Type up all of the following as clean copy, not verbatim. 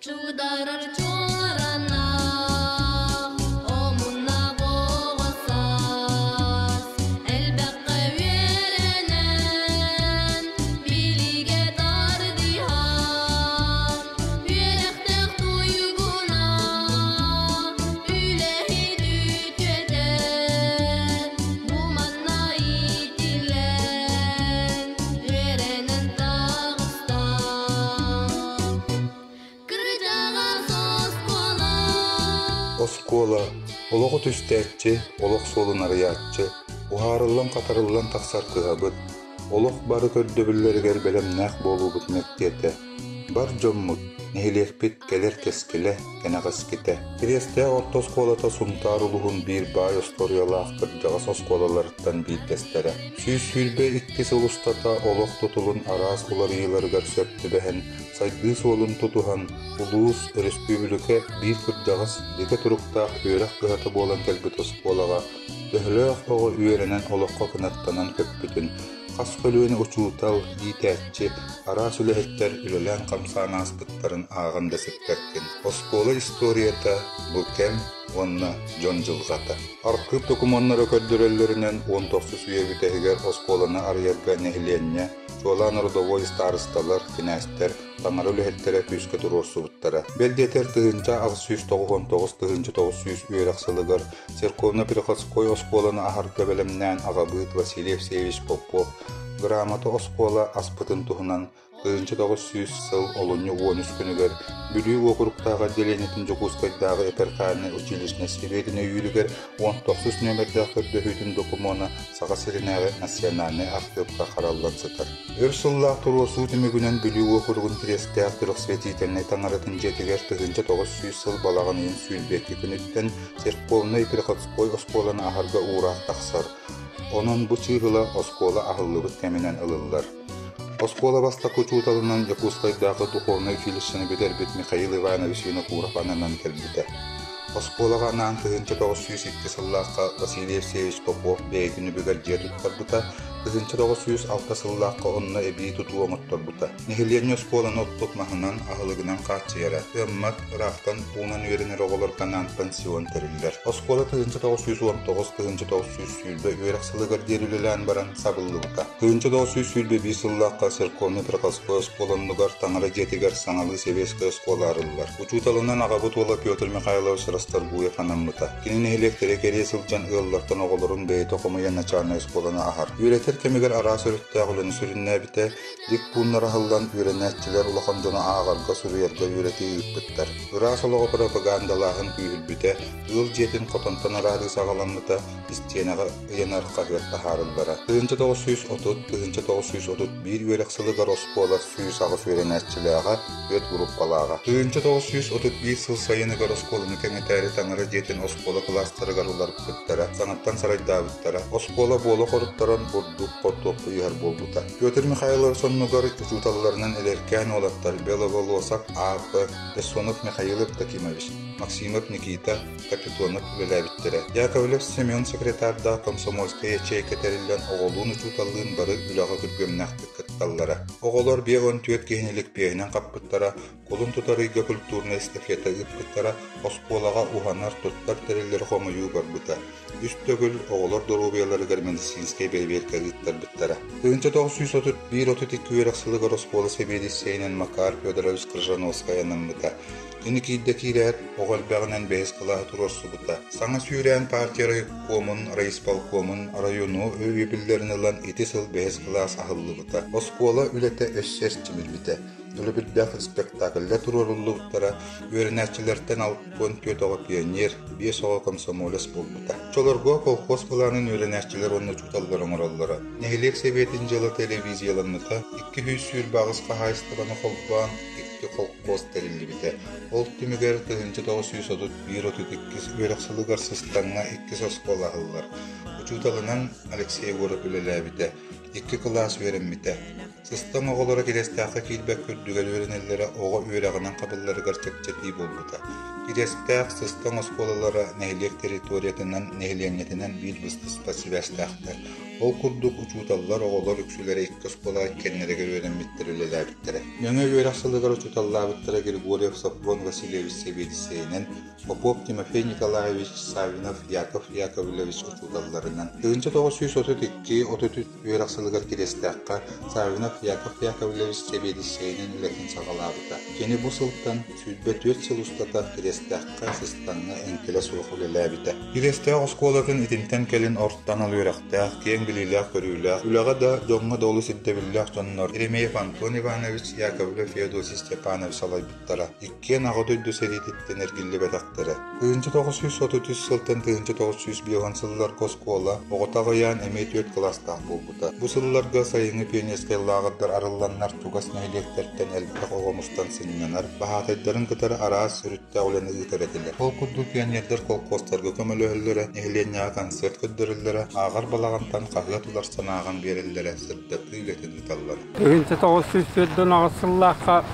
Чугдарар чуоранаах, омуннаах оҕо саас, элбэххэ үөрэнэн, билиигэ тардыһан, үөрэхтээх туйгуна, үлэһит үтүөтэ, бу манна иитиллэн, үөрэнэн таҕыста. Оскуола олоҕу түстээччи, олох суолун арыйааччы, уһаарыллан-хатарыллан тахсар кыһабыт, олох бары көрдөбүллэригэр бэлэмнээх буолуубут мэктиэтэ. Бар дьоммут, нэһилиэкпит кэлэр кэскилэ, кэнэҕэскитэ. Кириэстээх орто оскуолата Сунтаар улууһун биир баай остуоруйалаах кырдьаҕас оскуолаларыттан биирдэстэрэ. 122 сыл устата олох тутулун араас уларыйыыларыгар сөп түбэһэн, сайдыы суолун тутуһан, улуус, өрөспүүбүлүкэ биир кырдьаҕас, бигэ туруктаах үөрэх кыһата буолан кэлбит оскуолаҕа төһөлөөх оҕо үөрэнэн олоххо кынаттанан көппүтүн, хас көлүөнэ учуутал, иитээччи, араас үлэһиттэр үлэлээн-хамсаан ааспыттарын ааҕан да сиппэккин. Оскуола историята бу кэм уонна дьон дьылҕата. Архыып докумуоннара көрдөрөллөрүнэн, 19 үйэ бүтэһигэр оскуоланы арыйарга нэһилиэнньэ Чуолаан родовой ыстаарысталар, кинээстэр, таҥара үлэһиттэрэ күүскэ туруорсубуттара. Бэл диэтэр 1899 1900 үөрэх сылыгар церковно-приходской оскуоланы аһарга бэлэмнээн аҕабыыт Василий Евсеевич Попов грамота оскуола аспытын туһунан 1900 сыл олунньу 13 күнүгэр Бүлүү уокуруктааҕы отделениетын Дьокуускайдааҕы епархиальнай училищнай сэбиэтин өйүүрүгэр 19 нүөмэрдээх көрдөһүүтүн докумуона Саха сиринээҕи национальнай архыыпка хараллан сытар. Өр сыллаах туруорсуу түмүгүнэн Бүлүү уокуругун Кириэстээх Трехсвятительнай таҥаратын дьиэтигэр 1900 сыл балаҕан ыйын 22 күнүттэн церковнай приходской оскуоланы аһарга уураах тахсар. Онон бу чыыһыла оскуола аһыллыбыт кэминэн ылыллар. Оскуола бастакы учууталынан Дьокуускайдааҕы духовнай училищены бүтэрбит Михаил Иванович Винокуров ананан кэлбитэ. Оскуолаҕа анаан 1902 сыллаахха Василий Евсеевич Попов бэйэтин үбүгэр дьиэ туттарбыта, 1906 сыллаахха онно эбии тутуу оҥотторбута. Нэһилиэнньэ оскуоланы оттук маһынан, аһылыгынан хааччыйара. Ыаммат, ыраахтан уунан үөрэнэр оҕолорго анаан пансион тэриллэр. Оскуола 1919-1920 үөрэх сылыгар диэри үлэлээн баран сабыллыбыта. 1921 сыллаахха церковно-приходской оскуола оннугар таҥара дьиэтигэр саҥалыы сэбиэскэй оскуола арыллар. Учууталынан аҕабыт уола Петр Михайлович Расторгуев анаммыта. Кини нэһилиэктэри кэрийэ сылдьан ыаллартан оҕолорун бэйэтэ хомуйан начальнай оскуоланы аһар. Үөрэтэр кэмигэр араас өрүттээх үлэни сүрүннээбитэ, дик пууннар аһыллан үөрэнээччилэр улахан дьону ааҕарга, суруйарга үөрэтии ыыппыттар. Ыраас олоҕу пропагандалааһын күүһүрбүтэ, ыал дьиэтин хотонтон араарыы саҕаламмыта, истиэнэҕэ ыйанар хаһыат таһаарыллара. 1930 1931 үөрэх сылыгар оскуола 108 үөрэнээччилээҕэ, түөрт группалааҕа. 1931 сыл сайыныгар оскуоланы кэҥэтээри таҥара дьиэтин оскуола кылаастарыгар уларыппыттара, саҥаттан сарайдаабыттара. Оскуола буола хоруттаран бурдук, хортуоппуй ыһар буолбута. Петр Михайлович оннугар учууталларынан эдэркээн уолаттар Беловолосов А.П. Бессонов Михаил Евдокимович, Максимов Никита, Капитонов үлэлээбиттэрэ. Яковлев Семен секретардаах комсомольскай ячейка тэриллэн оҕолуун учууталлыын бары үлэҕэ күргүөмнээхтик кытталлара. Оҕолор 54 киһини ликбиэһинэн хаппыттара, кулун тутар ыйга культурнай эстафета ыыппыттара, оскуолаҕа уһанар, туттар тэриллэри хомуйуу барбыта. Үс төгүл оҕолор доруобуйаларыгар медицинскэй бэрэбиэркэ ыыттарбыттара. 1931-32 үөрэх сылыгар оскуола сэбиэдиссэйинэн Макар Федорович Крыжановскай анаммыта. Кини киирдэ киирээт, оҕо элбэҕинэн бэһис кылааһы туруорсубута. Саҥа сүүрээн партия райкомун, райисполкомун, району өйөбүллэрин ылан ити сыл бэһис кылаас аһыллыбыта. Оскуола үлэтэ өссө эрчимирбитэ. Төлөбүрдээх спектакльлэр туруоруллубуттара, үөрэнээччилэртэн 64 оҕо пионер, биэс оҕо комсомолец буолбута. Оччолорго колхоз былаанын үөрэнээччилэр уонна учууталлар оҥороллоро. Нэһилиэк сэбиэтин дьыала телевизияламмыта, 228 хаһаайыстыбаны холбоон, икки холкуос тэриллибитэ. Ол түмүгэр 1931-32 үөрэх сылыгар Сыстаҥҥа иккис оскуола аһыллар. Учууталынан Алексей Егоров үлэлээбитэ, икки кылаас үөрэммитэ. Сыстаҥ оҕолоро Кириэстээххэ киирбэккэ үрдүгэр үөрэнэллэрэ оҕо үөрэҕинэн хабылларыгар чэпчэтии буолбута. Кириэстээх, Сыстаҥ оскуолалара нэһилиэк территориятынан, нэһилиэнньэтинэн биир быстыспат сибээстээхтэр. Ол курдук учууталлар, оҕолор үксүлэрэ икки оскуолаҕа иккиэннэригэр үөрэммиттэр, үлэлээбиттэрэ. Нөҥүө үөрэх сылыгар учууталлаабыттара Григорьев Софрон Васильевич сэбиэдиссэйинэн, Попов Тимофей Николаевич, Саввинов Яков Яковлевич учууталларынан. 1932-33 үөрэх сылыгар Кириэстээххэ Саввинов Яков Яковлевич сэбиэдиссэйинэн үлэтин саҕалаабыта. Кини бу сылтан 24 сыл устата Кириэстээххэ сыстаҥҥа эҥкилэ суох үлэлээбитэ. Кириэстээх оскуолатын итинтэн кэлин орто анал үөрэхтээх, киэҥ билиилээх-көрүүлээх, үлэҕэ да, дьоҥҥо да олус ирдэбиллээх дьоннор Еремеев Антон Иванович, Яковлев Феодосий Степанович салайбыттара. Иккиэн Аҕа дойду сэриититтэн эргиллибэтэхтэрэ. 1933 сылтан 1950 сылларга оскуола оҕото аҕыйаан эмиэ түөрт кылаастаах буолбута. Бу сылларга сайыҥҥы пионерскай лааҕырдар арылланнар чугас нэһилиэктэртэн элбэх оҕо мустан сынньанар, баһаатайдарын кытары араас өрүттээх үлэни ыытар этилэр. Ол курдук пионердар колхуостарга көмөлөһөллөрө, нэһилиэнньэҕэ концерт көрдөрөллөрө, ааҕар балаҕантан хаһыат уларсан ааҕан биэрэллэрэ, сырдатыы үлэтин ыыталлара. 1948 сыллаахха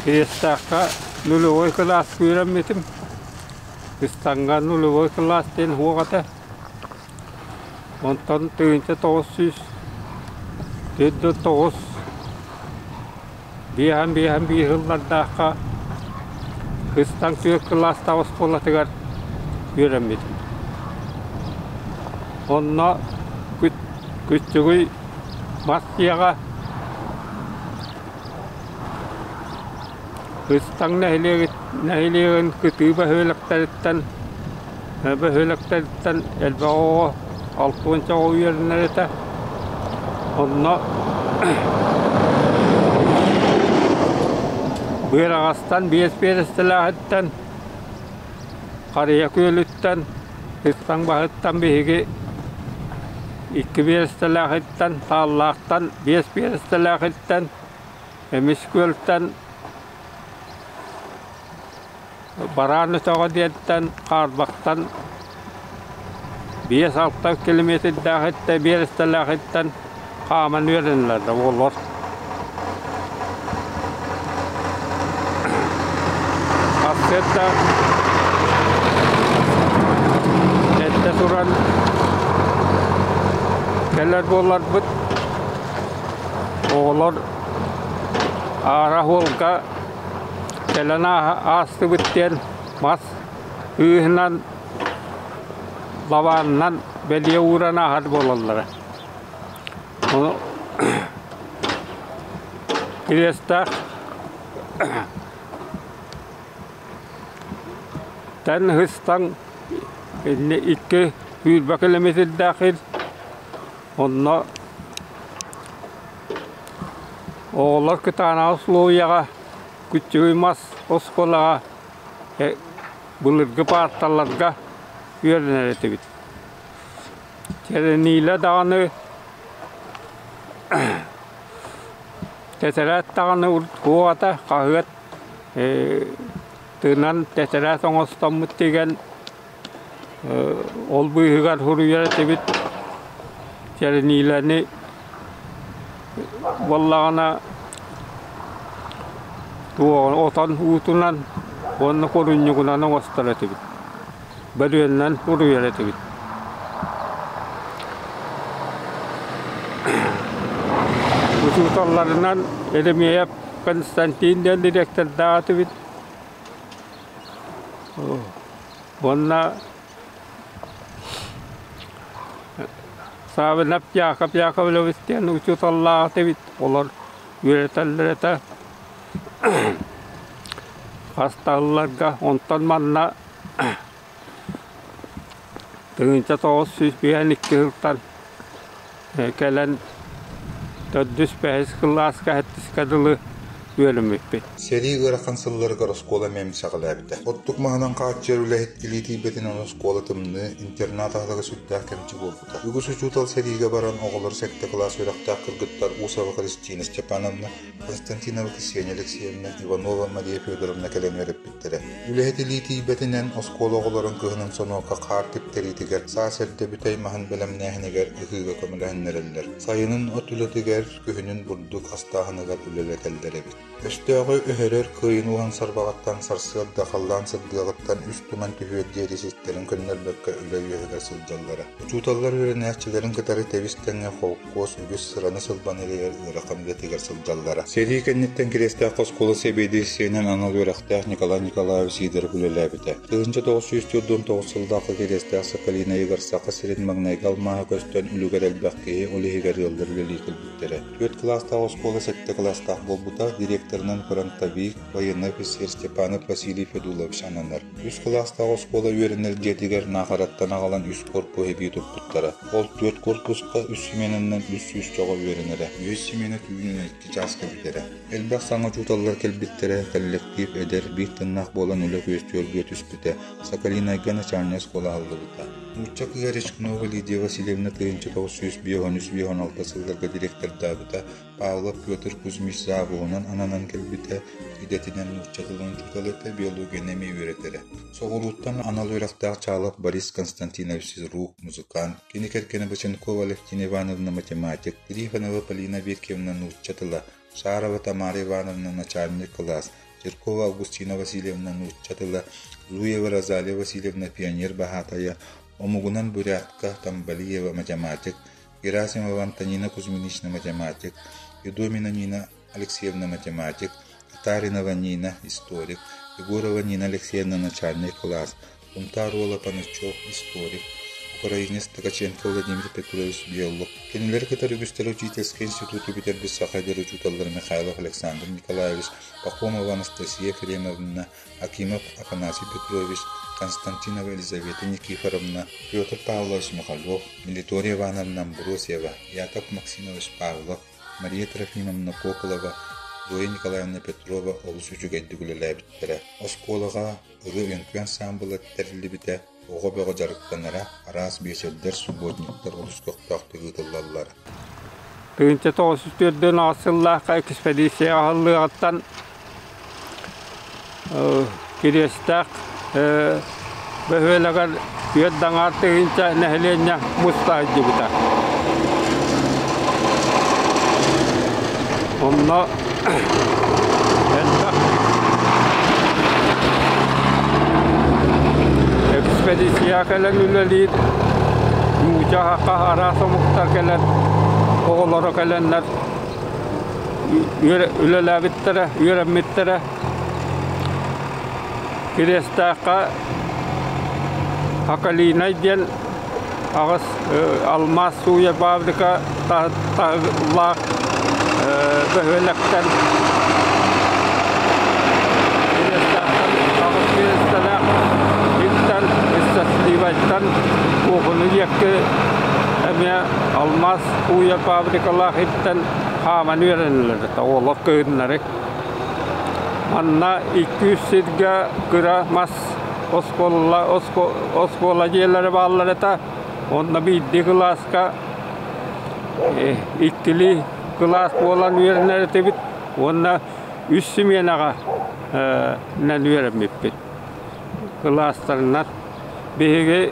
Кириэстээххэ нулевой кылааска үөрэммитим. Кыстаҥҥа нулевой кылаас диэн суох этэ. Онтон 1949 биэһэн биэһэн биир сыллардаахха Кыстаҥ түөрт кылаастаах оскуолатыгар үөрэммитим. Онно Күччүгүй мас дьиэҕэ Кыстаҥ нэһилиэгин кытыы бөһүөлэктэриттэн бөһүөлэктэриттэн элбэх оҕо алтыанча оҕо үөрэнэр этэ. Онно Быараҕастан биэс биэрэстэлээҕиттэн Харыйа күөлүттэн Кыстаҥ баһыттан биһиги икки биэрэстэлээҕиттэн Тааллаахтан биэс биэрэстэлээҕиттэн Эмис күөлтэн Бараан өтөҕө диэнтэн Хаарбахтан биэс-алта километрдааҕыттан биэрэстэлээҕиттэн хааман үөрэнэллэр оҕолор. Сарсыарда эрдэ туран кэлэр буоларбыт оҕолор аара суолга Кэлэн аастыбыт диэн мас ыыһынан, лабаанынан бэлиэ ууран ааһар буолаллара. Ону Кириэстээх тэн ыһыстан инни икки сүүрбэ километрдаах ир онно оҕолор кытаанах условияҕа Күччүгүй мас оскуолаҕа былыргы паарталарга үөрэнэр этибит. Чэрэниилэ даҕаны тэтэрээт даҕаны урут хаһыат тыынан тэтэрээт оҥостоммут тигэн Ол быыһыгар суруйар этибит чэрэниилэни буоллаҕына отон уутунан уонна курунньугунан оҥостор этибит. Бөрүөннэн уруйар этибит. Учууталларынан Еремеев Константин диэн дириэктэрдээх этибит. Уонна Саввинов Яков Яковлевич диэн учууталлаах этибит, олор үөрэтэллэр этэ хастаһылларга. Онтон манна 1952 сылтан кэлэн төрдүс бэһис кылааска сэттискэ дылы үөрэммиппит. Сэрии ыарахан сылларыгар оскуола эмиэ эмсэҕэлээбитэ. Оттук маһынан хааччыйар үлэһит илии тиийбэтинэн оскуола тымныы, интернат аһылыга сүрдээх кэмчи буолбута. Үгүс учуутал сэриигэ баран оҕолор сэттэ кылаас үөрэхтээх кыргыттар Усова Христина Степановна, Константинова Ксения Алексеевна, Иванова Мария Федоровна кэлэн үөрэппиттэрэ. Үлэһит илии тиийбэтинэн оскуола оҕолорун кыһынын сонуокка хаар типтэриитигэр, саас эрдэ бүтэй маһын бэлэмнээһинигэр ыһыыга көмөлөһүннэрэллэр. Сайынын от үлэтигэр, күһүнүн бурдук астааһыныгар үлэлэтэллэр эбит. Өстөөҕү өһөрөр кыайын уһан сарбаҕыттан сарсыарда халлаан сырдыаҕыттан үс туман түһүөр диэри ситтэрин көннөрбөккө үлэ үөһүгэр сылдьаллара. Учууталлар үөрэнээччилэрин кытары тэбис-тэҥҥэ холкуос үгүс сыраны-сылбаны эрэйэр ыарахан үлэтигэр сылдьаллара. Сэрии кэнниттэн Кириэстээх оскуола сэбиэдиссэйинэн анал үөрэхтээх Николай Николаевич Сидоров үлэлээбитэ. 1949 сыллаахха Кириэстээх Сахалинайыгар Саха сирин маҥнайгы алмааһа көстөн үлүгэр элбэх киһи, ол иһигэр ыаллар үлэлии кэлбиттэрэ. Түөрт кылаастаах оскуола сэттэ кылаастаах буолбута, директорынан фронтовик, байыаннай офицер Степанов Василий Федулович ананар. Үс кылаастаах оскуола үөрэнэр дьиэтигэр Наахараттан аҕалан үс корпуһу эбии туппуттара. Ол түөрт корпуска үс сменанан 300 чоҕо үөрэнэрэ. Үһүс смена түүнүн икки чааска бүтэрэ. Элбэх саҥа учууталлар кэлбиттэрэ, кэллэктиип эдэр, биир тыннаах буолан үлэ күөстүөргүө түспүтэ, Сахалинайга начальнай оскуола аһыллыбыта. Нуучча кыыһа Речкунова Лидия Васильевна 1953-56 сылларга директордаабыта, Павлов Петр Кузьмич завуһунан ананан кэлбитэ, идэтинэн нуучча тылын учуутала этэ, биологияны эмиэ үөрэтэрэ. Соҕурууттан анал үөрэхтээх Чалов Борис Константинович физрук, музыкант, кини кэргэнэ Боченкова Алевтина Ивановна математик, Трифонова Полина Викторовна нуучча тыла, Шарова Тамара Ивановна начальник кылаас, Чиркова Августина Васильевна нуучча тыла, Зуева Розалия Васильевна пионер баһаатайа, омугунан бурятка Тамбалиева математик, Герасимова Антонина Кузьминична математик, Юдомина Нина Алексеевна математик, Татаринова Нина историк, Егорова Нина Алексеевна начальный кылаас, Сунтаар уола Панычев историк, украинец Ткаченко Владимир Петрович биолог. Кинилэри кытары үгүстэр учительскай институту бүтэрбит саха эдэр учууталлара Михайлов Александр Николаевич, Пахомова Анастасия Ефремовна, Акимов Афанасий Петрович, Константинова Елизавета Никифоровна, Петр Павлович Михалев, Милитория Ивановна Амбросьева, Яков Максимович Павлов, Мария Трофимовна Коколова, Зоя Николаевна Петрова олус үчүгэйдик үлэлээбиттэрэ. Оскуолаҕа ырыа-үҥкүү ансаамбыла тэриллибитэ, оҕо бөҕө дьарыктанара, араас биэчэрдэр, субботниктар олус көхтөөхтүк ыытыллаллара. 1904 сыллаахха экспедиция аһыллыаҕыттан Кириэстээх бөһүөлэгэр түөрт аҥаар тыһыынча нэһилиэнньэ муста сылдьыбыта. Онно элбэх экспедиция кэлэн үлэлиир, нуучча араас омуктар кэлэн, оҕолоро кэлэннэр үлэлээбиттэрэ, үөрэммиттэрэ. Кириэстээххэ Акалинай диэн аҕыс алмаас сууйар фабрика таһылаах бөһүөлэктэн Кириэстээхтэн аҕыс миэстэлээх иттэн Счастливайтан куохуну диэки эмиэ алмаас сууйар фабрикалаах иттэн хааман үөрэнэллэр этэ оҕолор кыһыннары. Манна 200 сиргэ кыра мас оскуола, оскуола дьиэлэрэ бааллар этэ. Онно биирдии кылааска иккилии кылаас буолан үөрэнэр этибит уонна үс симиэнэҕэ нэн үөрэммиппит. Кылаастарынан биһиги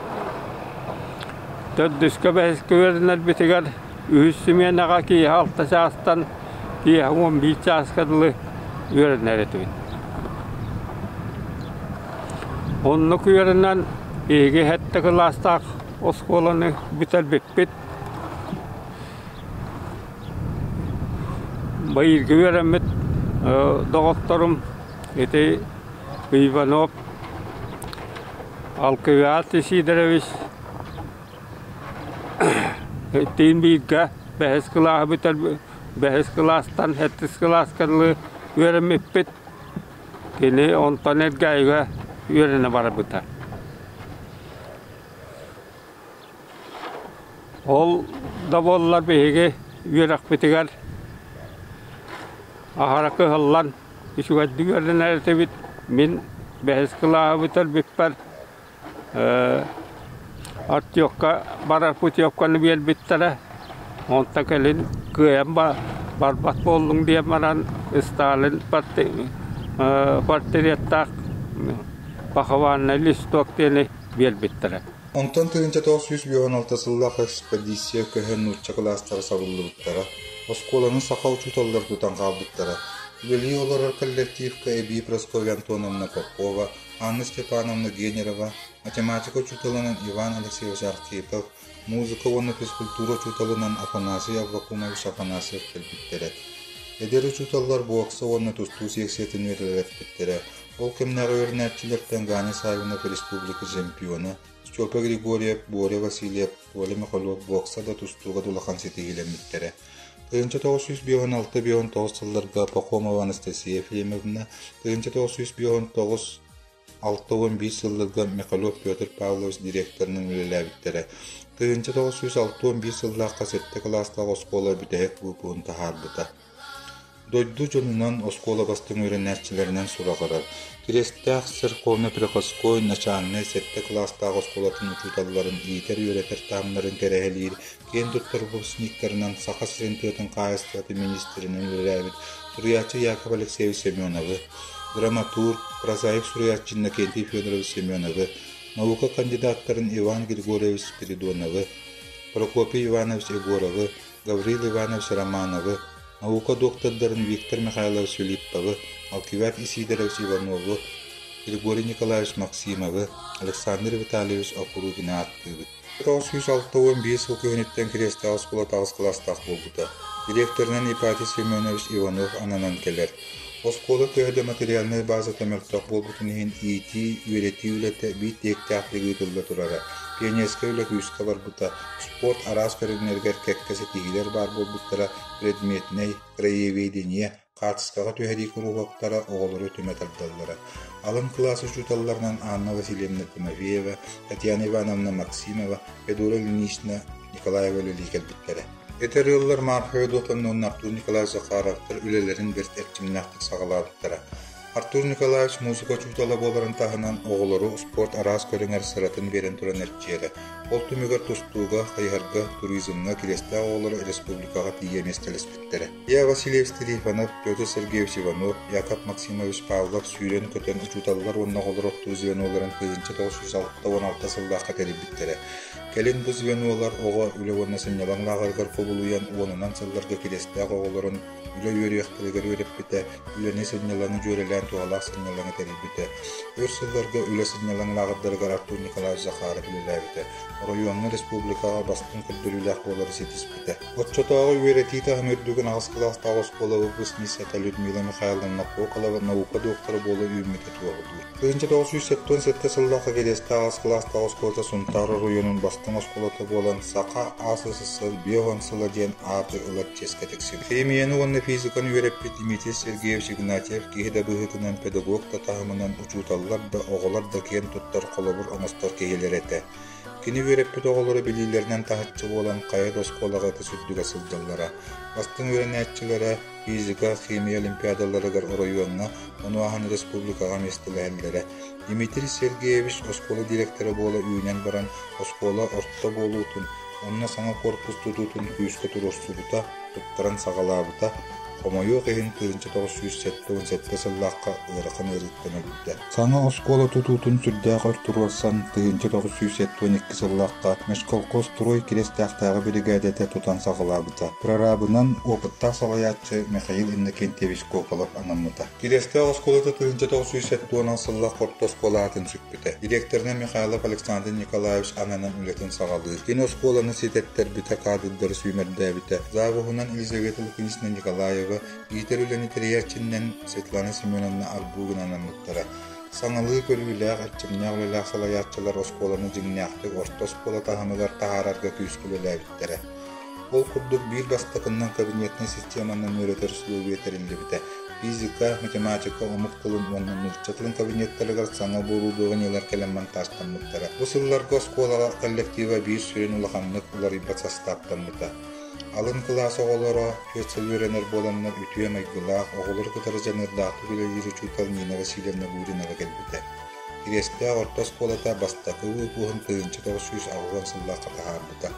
төрдүскэ бэһискэ үөрэнэрбитигэр үһүс симиэнэҕэ киэһэ алта чаастан киэһэ 11 чааска дылы үөрэнэр этибит. Оннук үөрэнэн биһиги сэттэ кылаастаах оскуоланы бүтэрбиппит. Быйылгы үөрэммит доҕотторум ити Иванов Алкывиат Сидорович Тиин бииргэ бэһис кылааһы бүтэр бэһис кылаастан сэттис кылааска дылы үөрэммиппит. Кини онтон Эргээйигэ үөрэнэ барбыта. Ол да буоллар биһиги үөрэхпитигэр аһара кыһаллан үчүгэйдик үөрэнэр этибит. Мин бэһис кылааһы бүтэрбиппэр Артекка барар путевканы биэрбиттэрэ. Онтон кэлин кыайан барбат буоллуҥ диэн баран Сталин портреттаах похованный листок диэни биэрбиттэрэ. Онтон 1956 сыллаах экспедиция көһөн нуучча кылаастара сабыллыбыттара, оскуоланы саха учууталлара тутан хаалбыттара. Үлэлии олорор коллективка эбии Прасковья Антоновна Попова, Анна Степановна Генерова, математика учууталынан Иван Алексеевич Архипов, музыка уонна физкультура учууталынан Афанасий Аввакумович Афанасьев кэлбиттэрэ. Эдэр учууталлар буокса уонна тустуу секциятын үөрэтэлэппиттэрэ. Ол кэмнээҕи үөрэнээччилэртэн Ганя Саввинов республика чемпиона, Степа Григорьев, Боря Васильев, Коля Михалев буокса да тустууга да улахан ситиһиилэммиттэрэ. 1956-59 сылларга Пахомова Анастасия Ефремовна, 1959 61 сылларга Михалев Петр Павлович директорынан үлэлээбиттэрэ. 1961 сыллаахха сэттэ кылаастаах оскуола бүтэһик выпуһун таһаарбыта. Дойду дьонунан оскуола бастыҥ үөрэнээччилэринэн сураҕырар. Кириэстээх церковно-приходской начальнай сэттэ кылаастаах оскуолатын учууталларын иитэр-үөрэтэр таһымнарын кэрэһэлиир киэн туттар выпускниктарынан Саха сирин тыатын хаһаайыстыбатын миниистиринэн үлэлээбит суруйааччы Яков Алексеевич Семеновы, драматург, прозаик суруйааччы Иннокентий Федорович Семеновы, наука кандидаттарын Иван Григорьевич Спиридоновы, Прокопий Иванович Егоровы, Гаврил Иванович Романовы, наука доктордарын Виктор Михайлович Филипповы, Алкиват Исидорович Иванову, Григорий Николаевич Максимовы, Александр Витальевич Окурухины ааттыыбыт. 961 сыл күһүнүттэн Кириэстээх оскуолата аҕыс кылаастаах буолбута. Директорынан Ипатий Семенович Иванов ананан кэлэр. Оскуола төһө да материальнай базата мөлтөх буолбутун иһин иитии, үөрэтии үлэтэ биир тиһиктээхтик ыытылла турара. Пионерскай үлэ күүскэ барбыта, спорт араас көрүҥнэригэр кэккэ ситиһиилэр баар буолбуттара, предметнэй, краеведение, хаартыскаҕа түһэрии куруһуоктара оҕолору түмэ тардаллара. Алын кылаас учууталларынан Анна Васильевна Тимофеева, Татьяна Ивановна Максимова, Федора Ильинична Николаева үлэлии кэлбиттэрэ. Эдэр ыаллар Марфа Федотовна уонна Артур Николаевич Захаровтар үлэлэрин бэрт эрчимнээхтик саҕалаабыттара. Артур Николаевич музыка учуутала буоларын таһынан оҕолору спорт араас көрүҥэр сыратын биэрэн туран эрчийэрэ. Ол түмүгэр тустууга, хайыһарга, туризмҥа кириэстээх оҕолоро республикаҕа тиийэ миэстэлэспиттэрэ. Илья Васильевич Трифонов, Петр Сергеевич Иванов, Яков Максимович Павлов сүүрэн-көтөн учууталлар уонна оҕолор оттуу звеноларын 1966 сыллаахха тэрийбиттэрэ. Кэлин бу звенолар оҕо үлэ уонна сынньалаҥ лааҕырыгар кубулуйан уонунан сылларга кириэстээх оҕолорун үлэ үөрүйэхтэригэр үөрэппитэ, үлэни сынньалаҥы дьүөрэлээн туһалаах сынньалаҥы тэрийбитэ. Өр сылларга үлэ сынньалаҥ лааҕырдарыгар Артур Николаевич Захаров үлэлээбитэ. Оройуоҥҥа, республикаҕа бастыҥ көрдөрүүлээх буолары ситиспитэ. Оччотооҕу үөрэтии таһыма үрдүгүн аҕыс кылаастаах оскуола выпускницата Людмила Михайловна Коколова наука доктора буола үүммүтэ туоһулуур. 1977 сыллаахха Кириэстээх аҕыс кылаастаах оскуолата Сунтаар оройуонун бастыҥ оскуолата буолан Саха АССР 50 сыла диэн ааты ылар чиэскэ тиксибит. Химияны уонна физиканы үөрэппит Дмитрий Сергеевич Игнатьев киһи да быһыытынан педагог да таһымынан учууталлар да, оҕолор да киэн туттар холобур оҥостор киһилэрэ этэ. Кини үөрэппит оҕолоро билиилэринэн таһыччы буолан хайа да оскуолаҕа ытыс үрдүгэ сылдьаллара. Бастыҥ үөрэнээччилэрэ физика, химия олимпиадаларыгар оройуоҥҥа, ону ааһан республикаҕа миэстэлэһэллэрэ. Дмитрий Сергеевич оскуола директора буола үүнэн баран оскуола орто буолуутун, онно саҥа корпус тутуутун күүскэ туруорсубута, туттаран саҕалаабыта, хомойуох иһин 1977 сыллаахха ыарахан ыарыыттан өлбүтэ. Саҥа оскуола тутуутун сүрдээх өр туруорсан, 1972 сыллаахха Межколхозстрой Кириэстээхтээҕи биригээдэтэ тутан саҕалаабыта. Прорабынан опыттаах салайааччы Михаил Иннокентьевич Коколов анаммыта. Кириэстээх оскуолата 1970 сыллаах орто оскуола аатын сүкпүтэ. Директорынан Михайлов Александр Николаевич ананан үлэтин саҕалыыр. Кини оскуоланы ситэттэрбитэ, каадырдары сүүмэрдээбитэ. Завуһунан Елизавета Лукинична Николаева, иитэр үлэни тэрийээччинэн Светлана Семеновна Арбугина анаммыттара. Саҥалыы көрүүлээх, эрчимнээх үлэлээх салайааччылар оскуоланы дьиҥнээхтик орто оскуола таһымыгар таһаарарга күүскэ үлэлээбиттэрэ. Ол курдук биир бастакыннан кабинетнай системанан үөрэтэр условия тэриллибитэ. Физика, математика, омук тылын уонна нуучча тылын кабинеттарыгар саҥа оборудованиелар кэлэн монтажтаммыттара. Бу сылларга оскуолаҕа коллектива биир сүрүн улаханнык уларыйбат састааптаммыта. Алын кылаас оҕолоро түөрт сыл үөрэнэр буоланнар үтүө майгылаах, оҕолору кытары дьаныардаахтык үлэлиир учуутал Нина Васильевна Гуринова кэлбитэ. Кириэстээх орто оскуолата бастакы выпуһун 1980 сыллаахха таһаарбыта.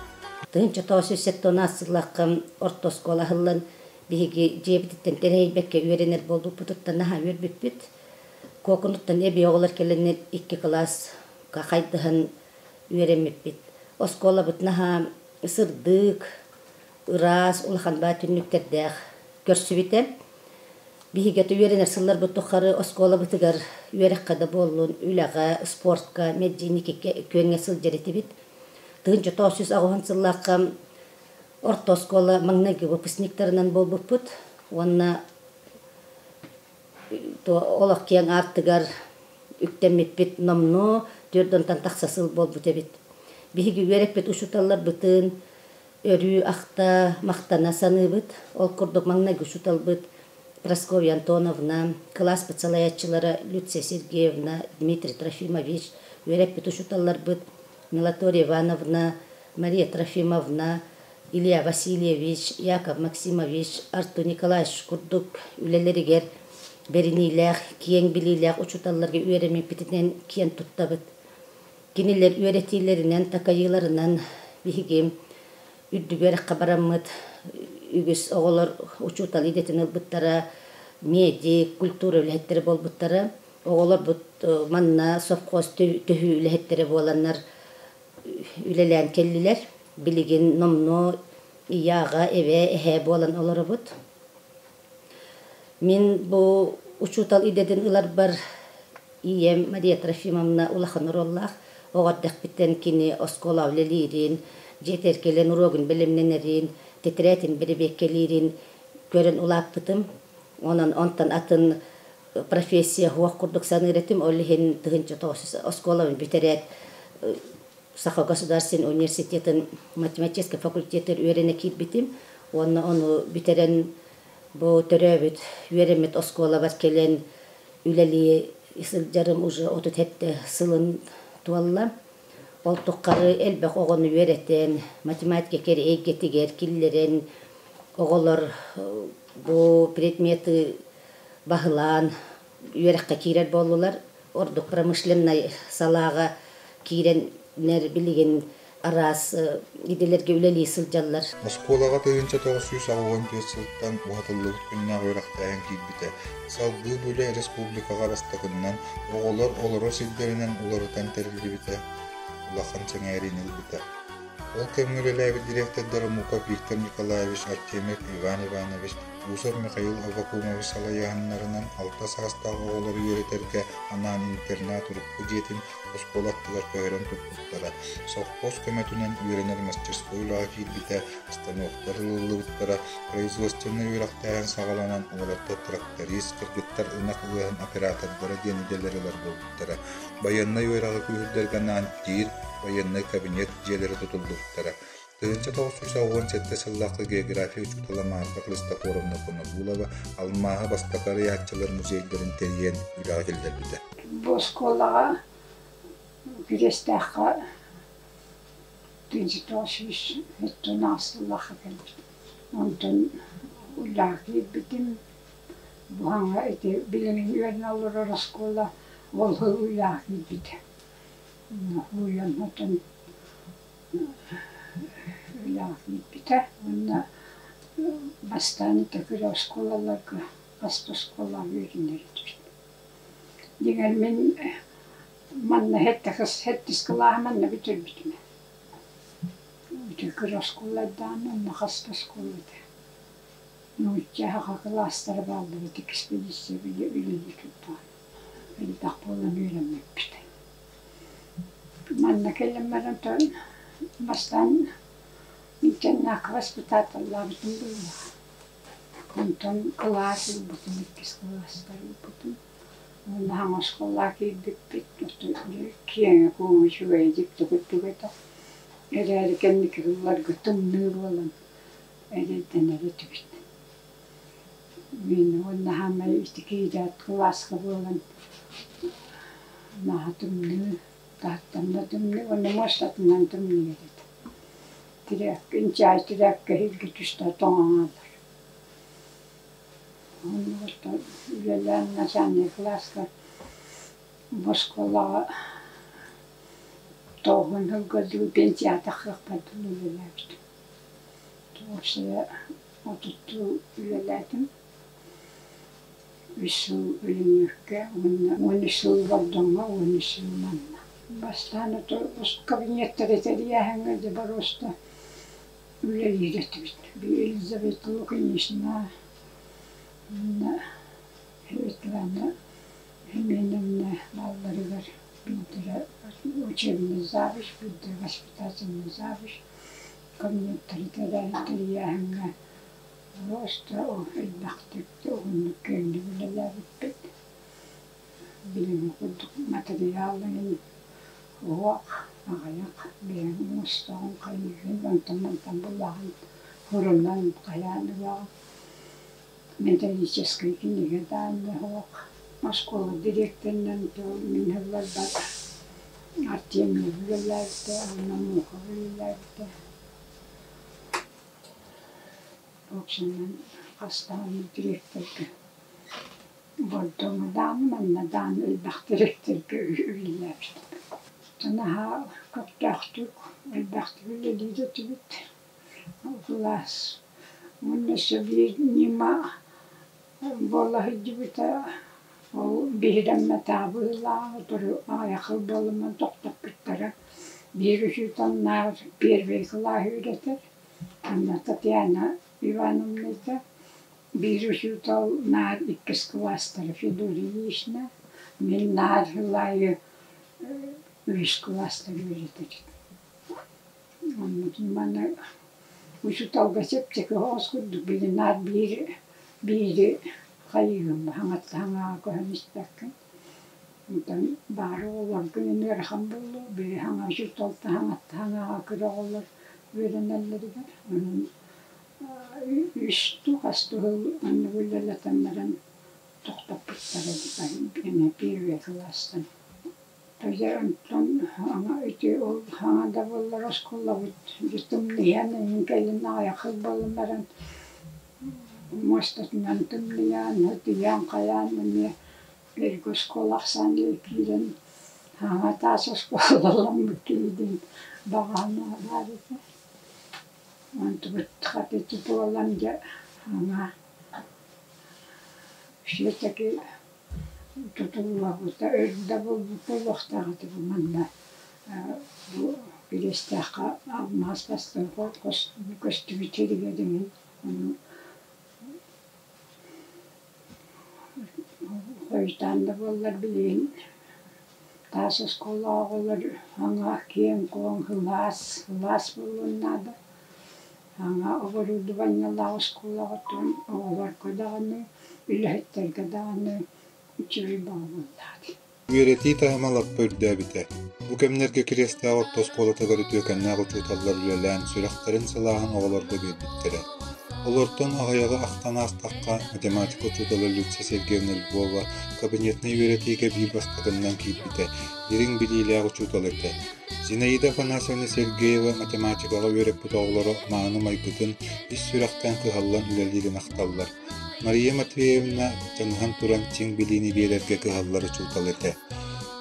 1970 сыллаахха орто оскуола аһыллан биһиги дьиэбититтэн тэрэйбэккэ үөрэнэр буолбуппутуттан наһаа үөрбүппүт. Куокунуттан эбии оҕолор кэлэннэр икки кылааска хайдыһан үөрэммиппит. Оскуолабыт наһаа сырдык, ыраас, улахан баа түннүктэрдээх көрсүбүтэ. Биһиги үөрэнэр сылларбыт тухары оскуолабытыгар үөрэххэ да буоллун, үлэҕэ, спортка, меддииники күөҥҥэ сылдьар этибит. 1980 сыллаахха орто оскуола маҥнайгы выпускниктарынан буолбуппут уонна олох киэҥ аартыгар үктэммиппит номнуо 4 онтон тахса сыл буолбут эбит. Биһиги үөрэппит учууталларбытын өрүү ахта, махтана саныыбыт. Ол курдук маҥнайгы учууталбыт Прасковья Антоновна, кылааспыт салайааччылара Люция Сергеевна, Дмитрий Трофимович, үөрэппит учууталларбыт Милатория Ивановна, Мария Трофимовна, Илья Васильевич, Яков Максимович, Артур Николаевич курдук үлэлэригэр бэриниилээх, киэҥ билиилээх учууталларга үөрэммиппитинэн киэн туттабыт. Кинилэр үөрэтиилэринэн, такайыыларынан биһиги үрдүк үөрэххэ бараммыт үгүс оҕолор учуутал идэтин ылбыттара, медик, культура үлэһиттэрэ буолбуттара. Оҕолорбут манна совхоз төһүү үлэһиттэрэ буоланнар үлэлээн кэллилэр. Билигин номнуо ийэ-аҕа, эбээ, эһээ буолан олоробут. Мин бу учуутал идэтин ыларбар ийэм Мария Трофимовна улахан оруоллаах. Оҕо эрдэхпиттэн кини оскуола үлэлиирин, дьиэтигэр кэлэн уруогун бэлэмнэнэрин, тэтэрээтин бэрэбиэркэлиирин көрөн улааппытым. Онон онтон атын профессия суох курдук саныыр этим. Ол иһин 1900 оскуолабын бүтэрээт Саха государственный университетын математическай факультетыгар үөрэнэ киирбитим. Уонна ону бүтэрэн бу төрөөбүт, үөрэммит оскуолабар кэлэн үлэлии сылдьарым уже 37 сылын туолла. Ол тухары элбэх оҕону үөрэтэн, математика кэрэ эйгэтигэр киллэрэн, оҕолор бу предметы баһылаан үөрэххэ киирэр буоллулар. Ордук промышленнай салааҕа киирэннэр билигин араас идэлэргэ үлэлии сылдьаллар. Оскуолаҕа 1984 сылтан уһатыллыбыт күннээх үөрэхтээһин киирбитэ. Салгыы бу үлэ республикаҕа бастакыннан оҕолор олорор сирдэринэн уларытан тэриллибитэ, улахан сэҥээриини ылбыта. Ол кэмҥэ үлэлээбит дириэктэрдэр Муков Виктор Николаевич, Артемьев Иван Иванович, Усов Михаил Аввакумович салайааһыннарынан алта саастаах оҕолору үөрэтэргэ анаан интернат урукку дьиэтин оскуола аттыгар көһөрөн туппуттара, совхоз көмөтүнэн үөрэнэр мастерской үлэҕэ киирбитэ, станоктар ылыллыбыттара, производственнай үөрэхтээһин саҕаланан уолаттар тракторист, кыргыттар ынах ыаһын оператордара диэн идэлэр ылар буолбуттара. Байыаннай үөрэҕи күүһүрдэргэ анаан тиир, байыаннай кабинет дьиэлэрэ тутуллубуттара. 1967 сыллаахха география учуутала Марфа Христофоровна Конобулова алмааһы бастакы арыйааччылар музейдарын тэрийэн үлэҕэ киллэрбитэ. Бу оскуолаҕа Кириэстээххэ 1913 сыллаахха кэлбит. Онтон үлэҕэ киирбитим. Буһаҥҥа ити билигин үөрэнэ олорор оскуола ол сыл үлэҕэ киирбитэ. Уйан отон үлэҕэ киирбитэ уонна бастаан ити кыра оскуолаларга хас да оскуолаҕа үөрэнэр этибит. Дьиҥэр мин манна сэттис кылааһы манна бүтэрбитим. Ити кыра оскуолардаан онно хас да оскуола этэ. Нуучча саха кылаастара бааллар этэ экспедиция үлэлии турдаҕына. Элбэх буолан үөрэммиппит. Манна кэлэн баран бастаан интернакка воспитателлаабытым быһыылаах. Онтон кылаас ылбытым, иккис кылаастар ылбытым. Уонна хаҥас оскуолаҕа киирбиппит, киэҥэ-куоҥа үчүгэйдик да курдук этэ. Эрээри кэнники сылларга тымныы буолан эрэйдэнэр этибит. Мин уонна хаамай ити киирээт кылааска буолан наһаа тымныы, таһыттан да тымныы уонна муостатынан тымныы этэ. Тирээккэ, инчэҕэй тирээккэ иһиргэ түстэ тоҥон хаалар. Онно үлэлээн начальнай кылааска бу оскуолаҕа тоҕуһун сылга дуу пенсияҕа тахсыахпар дылы үлэлээбитим. Уопсайа отуттуу үлэлээтим. Үс сыл Өлүнүөккэ уонна 13 сыл Бордоҥҥо, 13 сыл манна. Бастаан ото кабинеттары тэрийээһиҥҥэ дьэ боруоста үлэлиир этибит. Елизавета Лукинична уонна Светлана Семеновна балларыгар биирдэрэ учебный завуч, биирдэрэ воспитательный завуч кабинеттары тэрийээһиҥҥэ просто элбэхтик уһуннук киэҥник үлэлээбиппит. Билиҥҥи курдук матырыйаалларын уох, аҕыйах бэйэҥ оҥостоҕун хайыыгын, онтон-мантан булаҕын, сурунан хайаан ылаҕын. Методическай кинигэ даҕаны суох. Оскуола дириэктэринэн мин ылларбат Артемьев үлэлээбитэ уонна Мохов үлэлээбитэ. Общинан хас даҕаны дириэктэргэ Бордоҥҥо даҕаны манна даҕаны элбэх дириэктэргэ үлэлээбитим. Наһаа көхтөөхтүк, элбэхтик үлэлиир этибит. Кылаас уонна өссө биир ньыма буола сылдьыбыта. Ол биһирэммэтэх быһыылаах, сотору аҕыйах сыл буолан тохтоппуттара. Биир учууталлаах первый кылааһы үөрэтэр, Анна Татьяна Ивановна этэ. Биир учуутал наар иккис кылаастара Федор Ильична, мин наар сыл аайы үһүс кылаастары үөрэтэр этим. Оннутун манна учууталга чэпчэки оҕус курдук били наар биир биири хайыыгын хаҥатта хаҥаҕа көһөн испэккин. Онтон баары оҕолорго ыарахан буолуо, били хаҥа учууталтан хаҥатта хаҥаҕа кыра оҕолор үөрэнэллэригэр. Онон үс дуу хас дуу сыл оннук үлэлэтэн баран тохтоппуттара эмиэ первый кылаастан. Дьэ онтон ити ол хаҥа да буоллар оскуолабыт дьэ тымныйан эҥин кэлин аҕыйах сыл буолан баран муостатынан тымныйан, ытыйан хайаан эмиэ эргэ оскуола ахсаан киирэн хаҥа таас оскуолаламмыт киһи диэн баҕа санаа баар этэ. Онтубут хата ити буолан дьэ хаҥа все-таки тутуллубута өр да буолуохтаах этэ бу манна бу Кириэстээххэ алмаас бастакы көстүбүт сиригэр эҥин ону хойутаан да буоллар билигин таас оскуолаҕа оҕолор саҥа киэҥ-куоҥ сылаас сылаас буолуон наада. Саҥа оборудованиелаах оскуолаҕа оттон оҕолорго даҕаны, үлэһиттэргэ даҕаны үчүгэй бөҕө буоллаҕа дии. Үөрэтии таһыма лаппа үрдээбитэ. Бу кэмнэргэ Кириэстээх орто оскуолатыгар үтүөкэннээх учууталлар үлэлээн, сүрэхтэрин сылааһын оҕолорго биэрбиттэрэ. Олортон аҕыйаҕы ахтан аастахха, математика учуутала Люция Сергеевна Львова кабинетнай үөрэтиигэ биир бастакыннан киирбитэ, дириҥ билиилээх учуутал этэ. Зинаида Афанасьевна Сергеева математикаҕа үөрэппит оҕолоро мааны майгытын ис сүрэхтэн кыһаллан үлэлиирин ахталлар. Мария Матвеевна дьаныһан туран чиҥ билиини биэрэргэ кыһаллар учуутал этэ.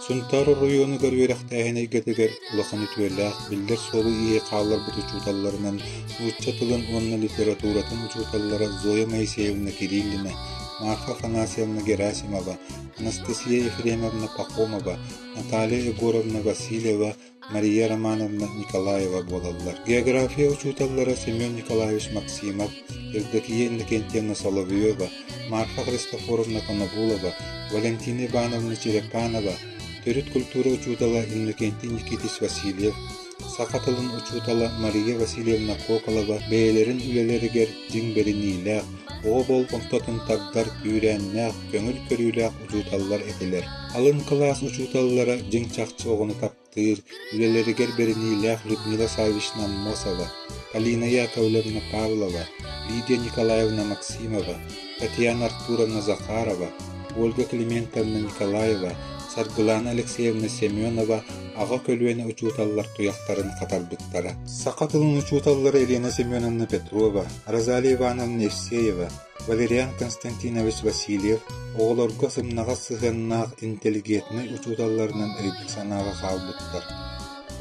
Сунтаар оройуонугар үөрэхтээһин эйгэтигэр улахан үтүөлээх, биллэр суолу-ииһи хаалларбыт учууталларынан нуучча тылын уонна литературатын учууталлара Зоя Моисеевна Кириллина, Марфа Афанасьевна Герасимова, Анастасия Ефремовна Пахомова, Наталья Егоровна Васильева, Мария Романовна Николаева буолаллар. География учууталлара Семен Николаевич Максимов, Евдокия Иннокентьевна Соловьева, Марфа Христофоровна Конобулова, Валентина Ивановна Черепанова, төрүт культура учуутала Иннокентий Никитич Васильев, саха тылын учуутала Мария Васильевна Коколова бэйэлэрин үлэлэригэр дьиҥ бэриниилээх, оҕо болҕомтотун тардар күүрээннээх, көҥүл көрүүлээх учууталлар этилэр. Алын кылаас учууталлара дьиҥ-чахчы оҕону таптыыр, үлэлэригэр бэриниилээх Людмила Саввична Аммосова, Полина Яковлевна Павлова, Лидия Николаевна Максимова, Татьяна Артуровна Захарова, Ольга Климентовна Николаева, Саргылана Алексеевна Семенова аҕа көлүөнэ учууталлар туйахтарын хатарбыттара. Саха тылын учууталлара Елена Семеновна Петрова, Розалия Ивановна Евсеева, Валериан Константинович Васильев оҕолорго сымнаҕас сыһыаннаах интеллигентнэй учууталларынан өйгө-санааҕа хаалбыттар.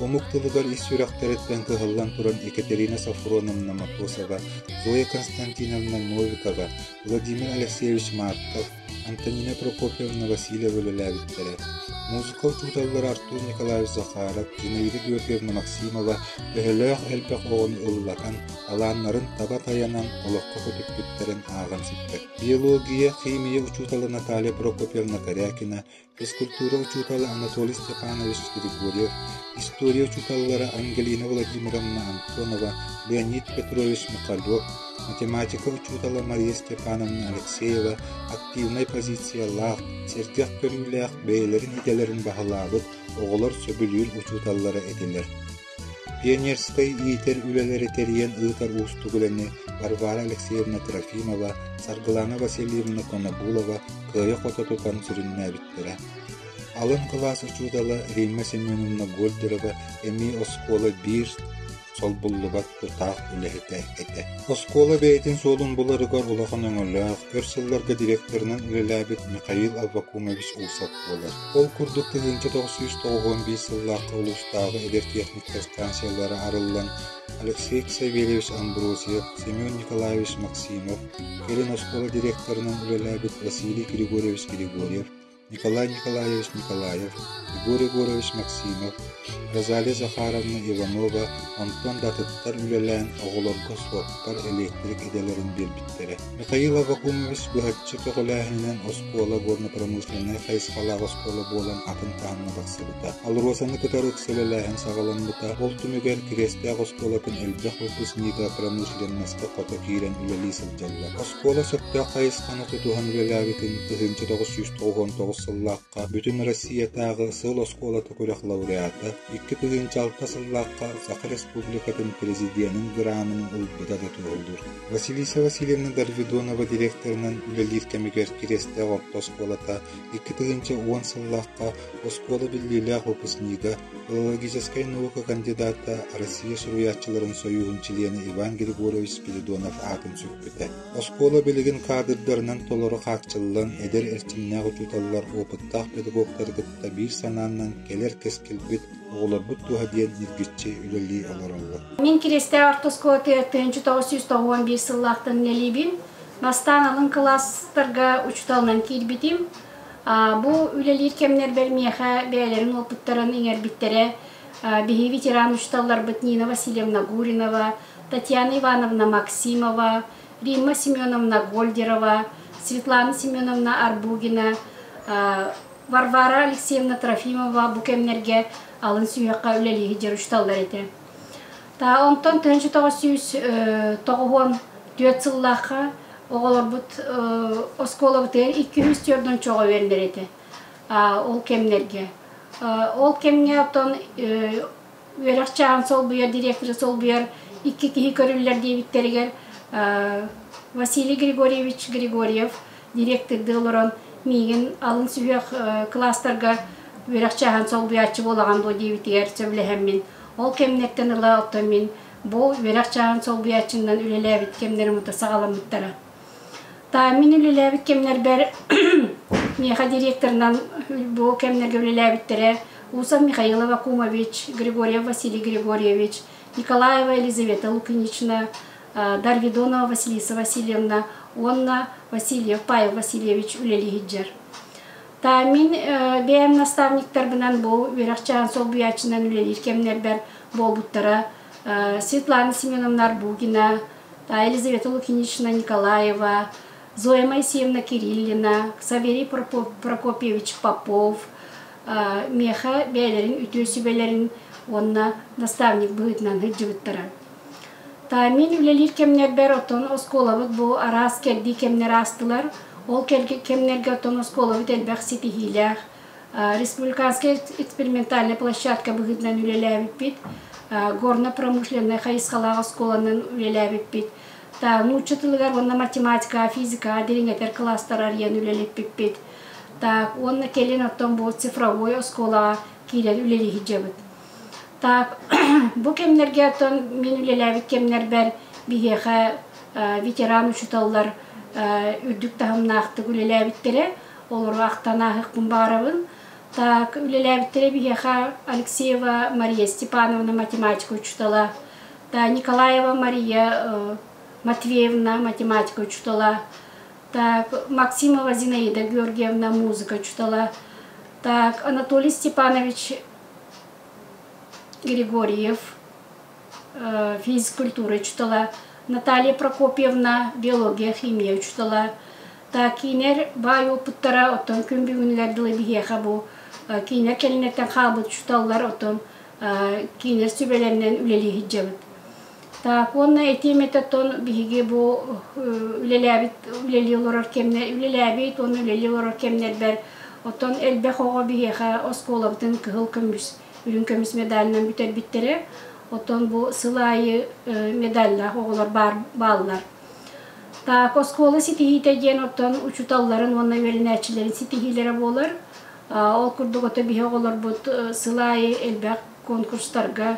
Омук тылыгар ис сүрэхтэриттэн кыһаллан туран Екатерина Софроновна Матосова, Зоя Константиновна Новикова, Владимир Алексеевич Марков, Антонина Прокопьевна Васильева үлэлээбиттэрэ. Музыка учууталлара Артур Николаевич Захаров, Зинаида Георгиевна Максимова төһөлөөх элбэх оҕону ыллатан, талааннарын таба тайанан олоххо көтүппүттэрин ааҕан сиппэт. Биология, химия учуутала Наталья Прокопьевна Корякина, физкультура учуутала Анатолий Степанович Григорьев, история учууталлара Ангелина Владимировна Антонова, Леонид Петрович Михалев, математика учуутала Мария Степановна Алексеева активнай позициялаах, сэргэх көрүүлээх бэйэлэрин идэлэрин баһылаабыт оҕолор сөбүлүүр учууталлара этилэр. Пионерскай иитэр үлэлэри тэрийэн ыытар уустук үлэни Варвара Алексеевна Трофимова, Саргылана Васильевна Конобулова кыайа-хото тутан сүрүннээбиттэрэ. Алын кылаас учуутала Римма Семеновна Гольдерова эмиэ оскуола биир солбуллубат тутаах үлэһитэ этэ. Оскуола бэйэтин суолун буларыгар улахан өҥөлөөх, өр сылларга директорынан үлэлээбит Михаил Аввакумович Усов буолар. Ол курдук 1991 сыллаахха улуустааҕы эдэр техниктэр станциялара арыллан, Алексей Савельевич Амбросьев, Семен Николаевич Максимов, кэлин оскуола директорынан үлэлээбит Василий Григорьевич Григорьев, Николай Николаевич Николаев, Егор Егорович Максимов, Розалия Захаровна Иванова онтон да атыттар үлэлээн оҕолорго суоппар, электрик идэлэрин биэрбиттэрэ. Михаил Аввакумович быһаччы көҕүлээһининэн оскуола горно-промышленнай хайысхалаах оскуола буолан атын таһымҥа тахсыбыта. АЛРОСАны кытары ыкса үлэлээһин саҕаламмыта, ол түмүгэр Кириэстээх оскуолатын элбэх выпускнига промышленноска хото киирэн үлэлии сылдьаллар. Оскуола сөптөөх хайысханы тутуһан үлэлээбитин 1999 сыллаахха Бүтүн Россиятааҕы сыл оскуолата күрэх лауреата, 2006 сыллаахха Саха Республикатын Президенин гранын ылбыта да туоһулуур. Василиса Васильевна Дарвидонова директорынан үлэлиир кэмигэр Кириэстээх орто оскуолата 2010 сыллаахха оскуола биллиилээх выпускнига, филологическай наука кандидата, Россия суруйааччыларын сойууһун чилиэнэ Иван Григорьевич Спиридонов аатын сүкпүтэ. Оскуола билигин каадырдарынан толору хааччыллан, эдэр эрчимнээх учууталлар опыттаах педагогтары кытта биир санааннан кэлэр кэскилбит, оҕолорбут туһа диэн ньиргиччи үлэлии олороллор. Мин Кириэстээх орто оскуолатыгар 1991 сыллаахтан үлэлиибин. Бастаан алын кылаастарга учууталынан киирбитим. Бу үлэлиир кэмнэрбэр миэхэ бэйэлэрин уопуттарын иҥэрбиттэрэ. Биһиги ветеран учууталларбыт Нина Васильевна Гуринова, Татьяна Ивановна Максимова, Римма Семеновна Гольдерова, Светлана Семеновна Арбугина, Варвара Алексеевна Трофимова бу кэмнэргэ алын сүһүөххэ үлэлии сылдьар учууталлар этэ. Та онтон 1994 сыллаахха оҕолорбут оскуолабытыгар 204 чоҕо үөрэнэр этэ ол кэмнэргэ. Ол кэмҥэ оттон үөрэх чааһын солбуйар, директоры солбуйар икки киһи көрүллэр диэбиттэригэр Василий Григорьевич Григорьев директордыы олорон миигин алын сүһүөх кылаастарга үөрэх чааһын солбуйааччы буолаҕын дуо диэбитигэр сөбүлэһэммин ол кэмнэртэн ыла оттон мин бу үөрэх чааһын солбуйааччынан үлэлээбит кэмнэрим ута саҕаламмыттара. Мин үлэлээбит кэмнэрбэр миэхэ директорынан бу кэмнэргэ үлэлээбиттэрэ Усов Михаил Авакумович, Григорьев Василий Григорьевич, Николаева Елизавета Лукинична, Дарвидонова Василиса Васильевна уонна Васильев Павел Васильевич үлэлии сылдьар. Мин бэйэм наставниктарбынан бу үөрэх чааһын солбуйааччынан үлэлиир кэмнэрбэр буолбуттара Светлана Семеновна Арбугина, Елизавета Лукинична Николаева, Зоя Моисеевна Кириллина, Савелий Прокопьевич Попов миэхэ бэйэлэрин үтүө сүбэлэрин уонна наставник быһыытынан сылдьыбыттара. Мин үлэлиир кэмнэрбэр оттон оскуолабыт бу араас кэрдии кэмнэр аастылар. Ол кэмнэргэ оттон оскуолабыт элбэх ситиһиилээх республиканскай экспериментальнай площадка быһыытынан үлэлээбиппит, горно-промышленнай хайысхалаах оскуоланан үлэлээбиппит, нуучча тылыгар уонна математика, физика дириҥэтэр кылаастар арыйан үлэлэппиппит. Так, уонна кэлин оттон бу цифровой оскуолаҕа киирэн үлэлии сылдьабыт. Так, бу кэмнэргэ оттон мин үлэлээбит кэмнэрбэр биһиэхэ ветеран учууталлар үрдүк таһымнаахтык үлэлээбиттэрэ. Олору ахтан ааһыахпын баҕарабын. Так, үлэлээбиттэрэ биһиэхэ Алексеева Мария Степановна математика учуутала, та Николаева Мария Матвеевна математика учуутала, так, Максимова Зинаида Георгиевна музыка учуутала, Так, Анатолий Степанович Григорьев, физкультура учутала, Наталья Прокопьевна, биология, химия учутала. Так, кинер баай опыттара, оттон күн бүгүнүгэр дылы биһиэхэ бу кинер кэлиннэртэн хаалбыт учуталлар, оттон кинер сүбэлэринэн үлэлии сылдьабыт. Так, уонна этиим этэ биһиги бу үлэлээбит үлэлии олорор кэмнэр үлэлээбит уонна үлэлии олорор кэмнэрбэр оттон элбэх оҕо биһиэхэ оскуолабытын кыһыл көмүс, үрүҥ көмүс медалынан бүтэрбиттэрэ. Оттон бу сыл аайы медаллаах оҕолор баар бааллар. Так, оскуола ситиһиитэ диэн оттон учууталларын уонна үөрэнээччилэрин ситиһиилэрэ буолар. Ол курдук ото биһи оҕолорбут сыл аайы элбэх конкурстарга,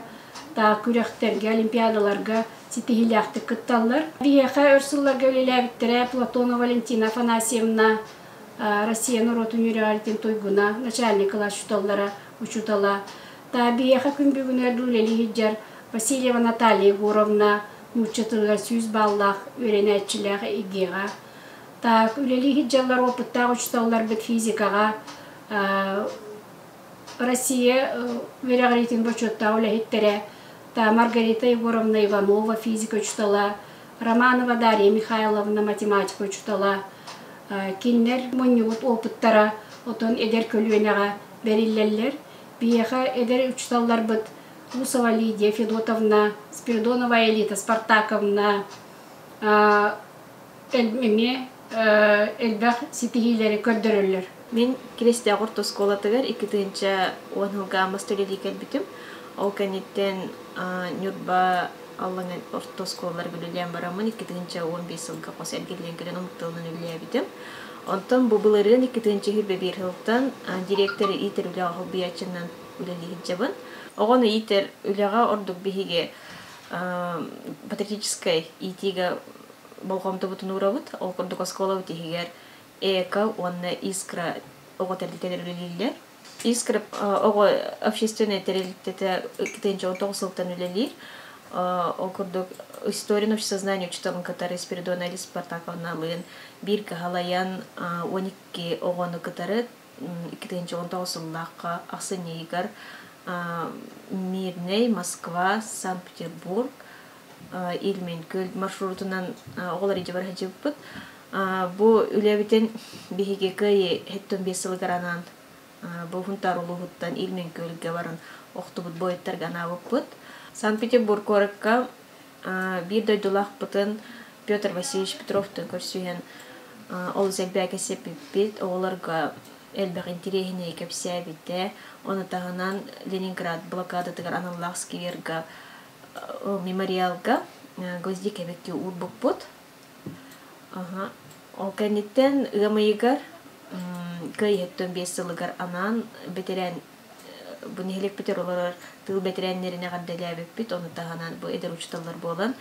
так күрэхтэргэ, олимпиадаларга ситиһиилээхтик кытталлар. Биһиэхэ өр сылларга үлэлээбиттэрэ Платонова Валентина Афанасьевна, Россия норуотун үөрэҕиритин туйгуна, начальник кылаас учууталлара, учуутала. Та биһиэхэ күн бүгүнүгэр үлэлии сылдьар Васильева Наталья Егоровна, нуучча тылыгар 100 баллаах үөрэнээччилээх ИГЭ-ҕа. Так, үлэлии сылдьаллар опыттаах учууталларбыт физикаҕа Россия үөрэҕириитин бочуоттаах үлэһиттэрэ та Маргарита Егоровна Иванова физика учуутала, Романова Дарья Михайловна математика учуутала, кинилэр мунньубут опыттара отон эдэр көлүөнэҕэ бэриллэллэр. Биһиэхэ эдэр учууталларбыт Усова Лидия Федотовна, Спиридонова Элита Спартаковна эмиэ элбэх ситиһиилэри көрдөрөллөр. Мин Киристээх орто оскуолатыгар 2010 сылга Аммос үлэлии кэлбитим. Ол кэнниттэн Ньурба Аллаҥа орто оскуолаларга үлэлээн бараммын 2015 сылга хос эргиллэн кэлэн омук тылынан үлэлээбитим. Онтон бу былырыын 2021 сылтан директор иитэр үлэҕэ холбуйааччынан үлэлии сылдьабын. Оҕону иитэр үлэҕэ ордук биһиги патриотическай иитиигэ болҕомтобутун уурабыт. Ол курдук оскуолабыт иһигэр Эко уонна Искра оҕо тэрилтэлэр үлэлииллэр. Искра оҕо общественнай тэрилтэтэ 2019 сылтан үлэлиир. Ол курдук история обществознания учууталын кытары Спиридона Алиса Спартаковналыын биир кыһалайан 12 оҕону кытары 2019 сыллаахха ахсынньы ыйыгар Мирнэй, Москва, Санкт-Петербург, Ильмень-Күөл маршрутунан оҕолор илдьэ бара сылдьыбыппыт. Бу үлэбитин биһиги Кыайыы 75 сылыгар анаан бу Хунтаар улууһуттан Ильмень-Күөлгэ баран охтубут буойуттарга анаабыппыт. Санкт-Петербург куоракка биир дойдулаахпытын Петр Васильевич Петровтуун көрсүһэн олус элбэҕи кэпсэппиппит, оҕолорго элбэх интэриэһинэйи кэпсээбитэ. Ону таһынан Ленинград блокадатыгар аналлаах скверга мемориалга гвоздик эбэкки уурбуппут. Ол кэнниттэн ыам ыйыгар Кыайыһыттан 5 сылыгар анаан бэтэрээн бу нэһилиэкпитигэр олорор тыыл бэтэрээннэрин эҕэрдэлээбиппит. Ону таһынан бу эдэр учууталлар буолан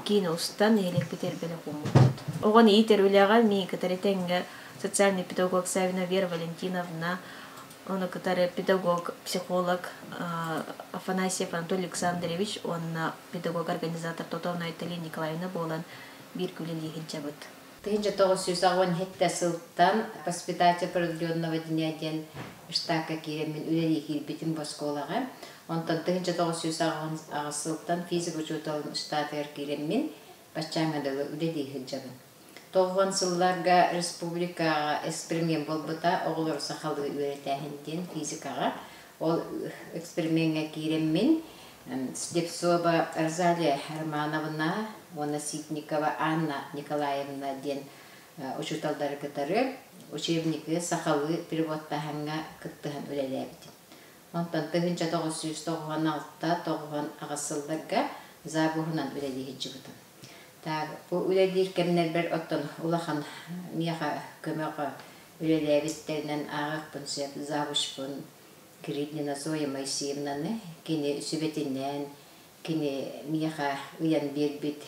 киинэ устан нэһилиэкпитигэр бэлэх ууммуппут. Оҕону иитэр үлэҕэ миигин кытары тэҥҥэ социальный педагог Савина Вера Валентиновна, ону кытары педагог, психолог Афанасьев Анатолий Александрович уонна педагог-организатор Тотовна Айталина Николаевна буолан биир үлэлии сылдьабыт. 1987 сылтан воспитатель продленного дня диэн штакка киирэммин үлэлии киирбитим бу оскуолаҕа. Онтон 1988 сылтан физика учууталын штатыгар киирэммин баччааҥҥа дылы үлэлии сылдьабын. Тоҕуон сылларга республикаҕа эксперимент буолбута, оҕолору сахалыы үөрэтээһин диэн физикаҕа. Ол эксперимеҥҥэ киирэммин Слепцова Розалия Романовна уонна Ситникова Анна Николаевна диэн учууталлары кытары учебнигы сахалыы переводтааһыҥҥа кыттыһан үлэлээбитим. Онтон 1996-98 сылларга завуһунан үлэлии сылдьыбытым. Так, бу үлэлиир кэмнэрбэр оттон улахан миэхэ көмөҕө үлэлээбиттэринэн ааҕыахпын сөп завучпун Кириллина Зоя Моисеевнаны кини сүбэтинэн, кини миэхэ ыйан биэрбит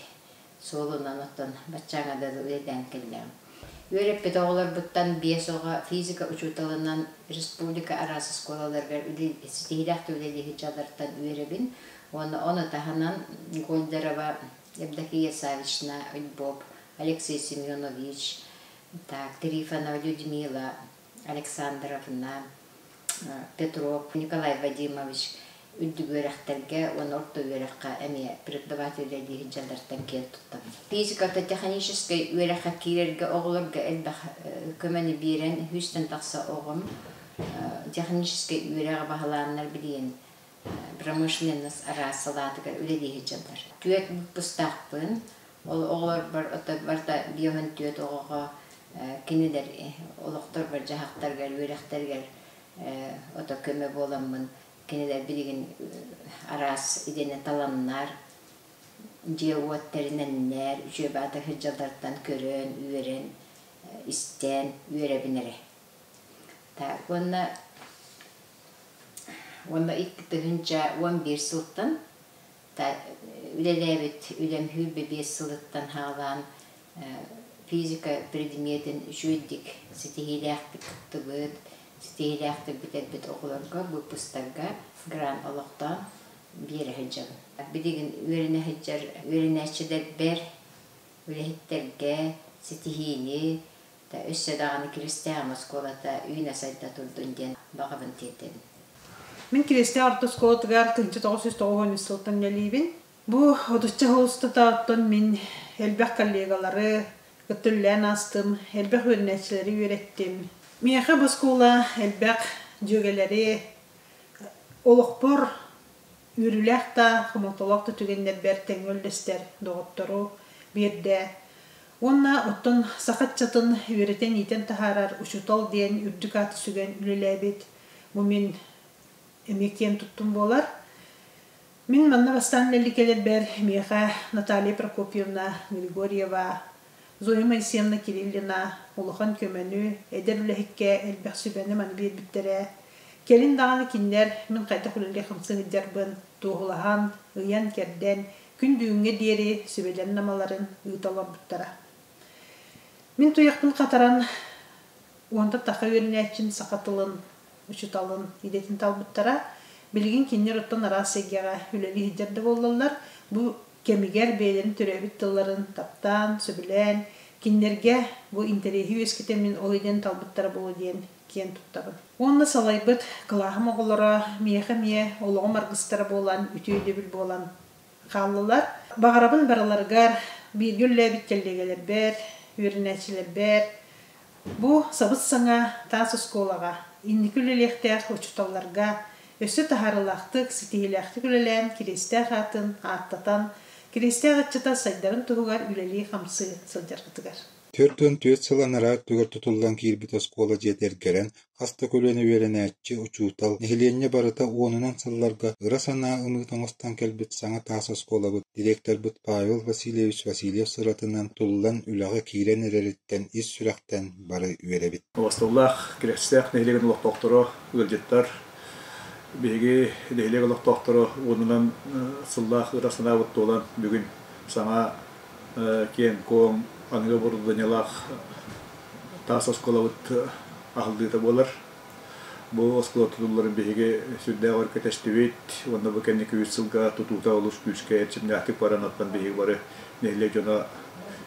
суолунан оттон баччааҥҥа дылы үлэлээн кэллэҕим. Үөрэппит оҕолорбуттан биэс оҕо физика учууталынан республика араас оскуолаларыгар ситиһиилээхтик үлэлии сылдьалларыттан үөрэбин. Уонна ону таһынан Гольдерова Евдокия Савична, Львов, Алексей Семенович, так, Трифонова Людмила. Александровна, Петров Николай Вадимович үрдүк үөрэхтэргэ уонна орто үөрэххэ эмиэ преподаватель үлэлии сылдьаллартан киэн туттабын. Физико-техническэй үөрэххэ киирэргэ оҕолорго элбэх көмөнү биэрэн, 100-тэн тахса оҕом техническэй үөрэҕи баһылааннар билигин промышленность араас салаатыгар үлэлии сылдьаллар. Түөрт выпустаахпын. Ол оҕолорбор барыта 54 оҕоҕо кинилэр олохторбор дьаһахтарыгар, үөрэхтэригэр ото көмө буоламмын кинилэр билигин араас идэни таланнар, дьиэ-уот тэринэннэр, үчүгэй баата сылдьаллартан көрөн, үөрэн, истэн үөрэбин эрэ. Так, уонна уонна 2011 сылтан үлэлээбит үлэм 25 сылыттан хаалаан физика предметин үчүгэйдик ситиһиилээхтик кыттыбыт, ситиһиилээхтик бүтэрбит оҕолорго выпустарга грант олохтоон биэрэ сылдьабын. Билигин үөрэнэ сылдьар үөрэнээччилэрбэр, үлэһиттэргэ ситиһиини, өссө даҕаны Киристээх оскуолата үүнэ-сайда турдун диэн баҕабын тиэрдэбин. Мин Киристээх орто оскуолатыгар 1993 сылтан үлэлиибин. Бу отучча сыл устата оттон мин элбэх коллегалары кытта үлэлээн аастым, элбэх үөрэнээччилэри үөрэттим. Миэхэ бу оскуола элбэх дьүөгэлэри олохпор үөрүүлээх да, хомолтолоох да түгэннэрбэр тэҥҥэ үллэстэр доҕоттору биэрдэ. Уонна оттон саха ыччатын үөрэтэн-иитэн таһаарар учуутал диэн үрдүк ааты сүгэн үлэлээбит бу мин эмиэ киэн туттум буолар. Мин манна бастаан үлэлии миэхэ Наталья Прокопьевна Григорьева, Зоя Моисеевна Кириллина улахан көмөнү, эдэр үлэһиккэ элбэх сүбэни маны биэрбиттэрэ. Кэлин даҕаны кинилэр мин хайдах үлэлии хамсыы сылдьарбын туоһулаһан, ыйан-кэрдэн, күн бүгүҥҥэ диэри сүбэлэрин амаларын ыыта олорбуттара. Мин туйахпын хатаран уонта таха үөрэнээччим саха тылын учууталын идэтин талбыттара. Билигин кинилэр оттон араас эйгэҕэ үлэлии сылдьар да буоллаллар, бу кэмигэр бэйэлэрин төрөөбүт тылларын таптаан, сөбүлээн, кинилэргэ бу интэриэһи үөскэтэн мин ол идэни талбыттара буолуо диэн киэн туттабын. Уонна салайбыт кылааһым оҕолоро миэхэ эмиэ олоҕум аргыстара буолан, үтүө өйдөбүл буолан хааллылар. Баҕарабын барыларыгар бииргэ үлэлээбит кэллиэгэлэрбэр, үөрэнээччилэрбэр бу сабыс-саҥа таас оскуолаҕа инники үлэлиэхтээх учууталларга өссө таһаарыылаахтык, ситиһиилээхтик үлэлээн Кириэстээх аатын ааттатан, Кириэстээх ыччата сайдарын туһугар үлэлии-хамсыы сылдьаргытыгар. 44 сыл анараа өттүгэр тутуллан киирбит оскуола дьиэтэ эргэрэн, хас да көлүөнэ үөрэнээччи, учуутал, нэһилиэнньэ барыта уонунан сылларга ыра санаа ымыыта оҥостон кэлбит саҥа таас оскуолабыт директорбыт Павел Васильевич Васильев сыратынан туллан үлэҕэ киирэн эрэриттэн ис сүрэхтэн бары үөрэбит. Убастабыллаах Кириэстээх нэһилиэгин олохтоохторо, ыалдьыттар, биһиги нэһилиэк олохтоохторо уонунан сыллаах ыра санаабыт туолан бүгүн саҥа киэҥ-куоҥ аныгы оборудованиелаах таас оскуолабыт аһыллыыта буолар. Бу оскуола тутулларын биһиги сүрдээх өр кэтэстибит уонна бу кэнники үс сылга тутуута олус күүскэ эрчимнээхтик баран оттон биһиги бары нэһилиэк дьоно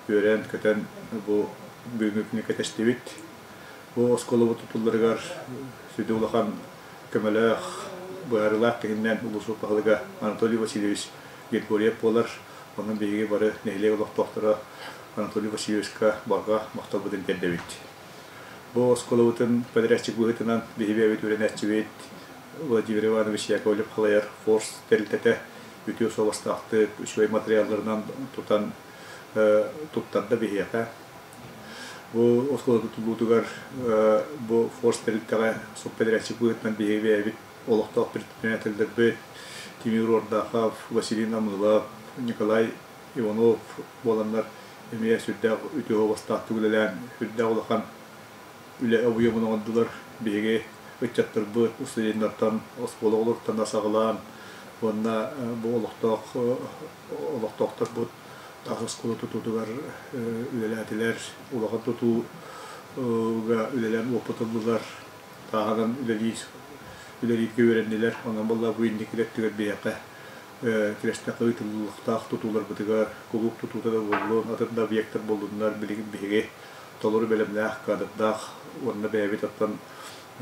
үөрэн-көтөн бу бүгүҥҥү күнү кэтэстибит. Бу оскуолабыт тутулларыгар сүдү улахан көмөлөөх, быһаарыылаах киһинэн улуус баһылыга Анатолий Васильевич Григорьев буолар. Онон биһиги бары нэһилиэк олохтоохторо Анатолий Васильевичка барҕа махталбытын тиэрдэбит. Бу оскуолабытын подрядчик быһыытынан биһиги бэйэбит үөрэнээччибит Владимир Иванович Яковлев халайар Форс тэрилтэтэ үтүө суобастаахтык, үчүгэй материалларынан тутан туттарда биһиэхэ. Бу оскуола тутуллуутугар бу Форс тэрилтэҕэ субподрядчик быһыытынан биһиги бэйэбит олохтоох предпринимателлэрбит Тимур Ордахов, Василий Намылов, Николай Иванов буоланнар эмиэ сүрдээх үтүө уобастаахтык үлэлээн, сүрдээх улахан үлэ объемун оҥордулар. Биһиги ыччаттарбыт студеннартан, оскуола оҕолоруттан саҕалаан уонна бу олохтоох олохтоохторбут таас оскуола тутуутугар үлэлээтилэр, улахан тутууга үлэлээн уопут ыллылар. Тааһынан үлэлиир үлэлииргэ үөрэннилэр. Онон буолла бу инники өттүгэр биһиэхэ Кирэстэххэ ыытыллыахтаах тутууларбытыгар кулууп тутуута да буоллун, атын да объектар буоллуннар, билигин биһиги толору бэлэмнээх, кадрдаах Уонна бэйэбит оттон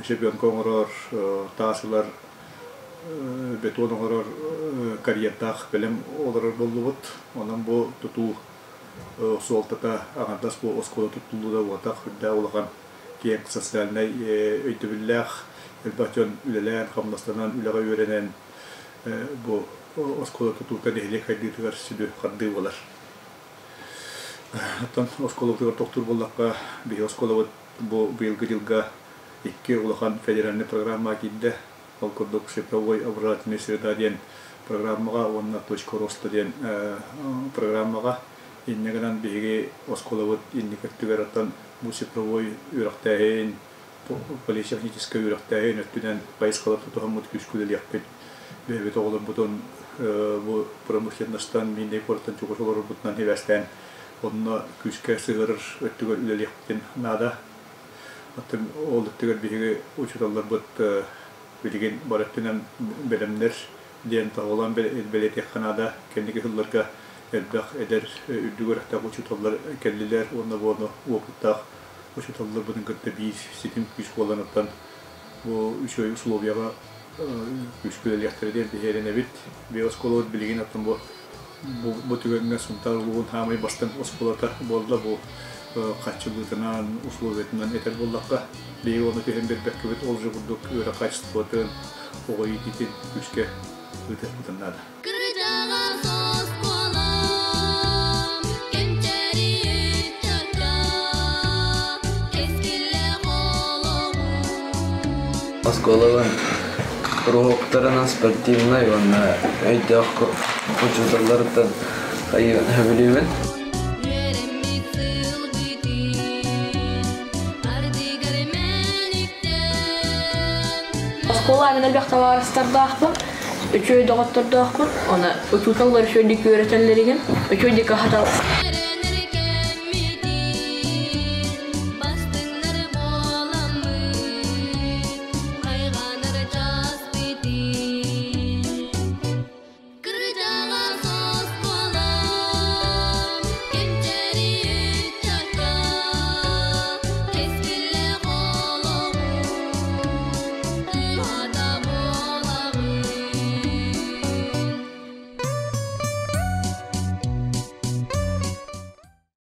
щебенка оҥорор, таас ылар, бетон оҥорор карьердаах бэлэм олорор буоллубут. Онон бу тутуу суолтата аҥардас бу оскуола туттуллуута буотах, үрдээх улахан киэҥ социальнай өйдөбүллээх элбэх дьон үлэлээн, хамнастанан, үлэҕэ үөрэнэн бу оскуола тутуута нэһилиэк хайдыытыгар сүдү хардыы буолар. Оттон оскуолабытыгар тохтуур буоллахха, биһи оскуолабыт бу быйылгы дьылга икки улахан федеральнай программа киирдэ. Ол курдук цифровой образовательная среда диэн программаҕа уонна точка роста диэн программаҕа инньэ гынан биһиги оскуолабыт инники өттүгэр оттон бу цифровой үөрэхтээһин, политехническай үөрэхтээһин өттүнэн хайысхалар тутуһаммыт күүскэ үлэлиэхпит. Бэйэбит оҕолорбутун бу промышленностан, Миннэй куораттан чугас олорорбутунан сибээстээн онно күүскэ сыһыарар өттүгэр үлэлиэхпитин наада. Оттон ол өттүгэр биһиги учууталларбыт билигин бары өттүнэн бэлэмнэр диэн тоһоҕолоон бэлиэтиэххэ наада. Кэнники сылларга элбэх эдэр үрдүк үөрэхтээх учууталлар кэллилэр уонна бу ону уопуттаах учууталларбытын кытта биир ситим күүс буолан оттон бу үчүгэй условияҕа күүскэ үлэлиэхтэрэ диэн биһи эрэнэбит. Биһи оскуолабыт билигин оттон бу бу түгэҥҥэ Сунтаар улууһун хаамай бастыҥ оскуолата буолла бу хаччылыытынан, условиятынан этэр буоллахха, биһиги ону түһэн биэрбэккэбит ол же курдук үөрэх качествотын, оҕо иитиитин күүскэ ыытыахпытын наада. Кырдьаҕас оскуолам, кэнчээри ыччакка, кэскиллээх олоҕум. Оскуолабын куруһуоктарынан спортивнай уонна өйдөөх учууталларыттан сөбүлүүбүн. Үөрэммит сылбытын, ардыгар мэниктэн. Оскуола мин элбэх табаарыстардаахпын, үчүгэй доҕоттордоохпун, оны учууталлар үчүгэйдик үөрэтэллэригин, үчүгэйдик аһатал